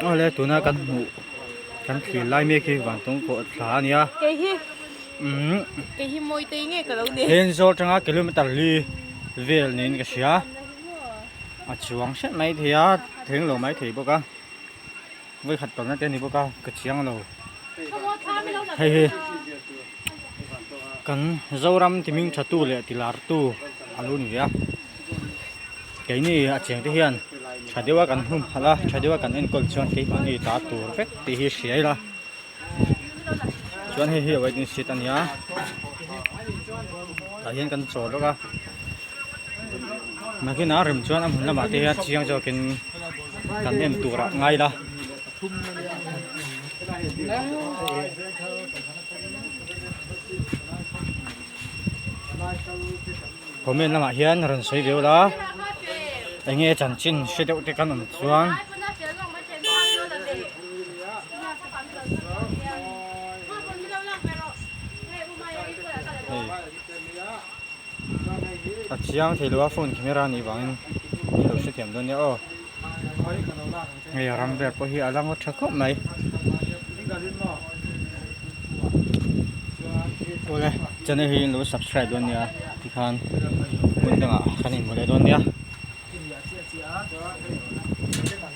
Awle tuna kan hmuh kan thlir lai mek hi vantawng kawh thla a nia. Kei hi Umm. Kei hi Mawitei nge ka lo ni. Thenzawl atanga kilometer li vel niin ka hria. A chuang hrep mai thei a, thleng lo mai thei bawk a. Vawikhat kalna te a ni bawk a, ka chiang lo. Hei hi kan Zoram timing tha tu leh tilar tu a lo ni ve a. Keini a cheng te hian tha deuha kan humhalh a, tha deuha kan enkawl chuan keimahni ta tur vek tih hi hria ila. Chuan hei hi a waiting seat a ni a, tah hian kan chawl lawk a. Nakinah rem chuan a hmun lamah te hian chiang zawkin kan en turah ngai ila. Comment lamah hian rawn sawi ve ula eng nge chanchin hre deuh te kan awm chuan. A chiang thei lo a phone camera anih vangin min lo hrethiam dawn nia aw hei a ram vel pawh hi a la ngaw tha khawp mai awle channel hi in lo subscribe dawn nia tikhan hmun dangah kan inhmu leh dawn nia.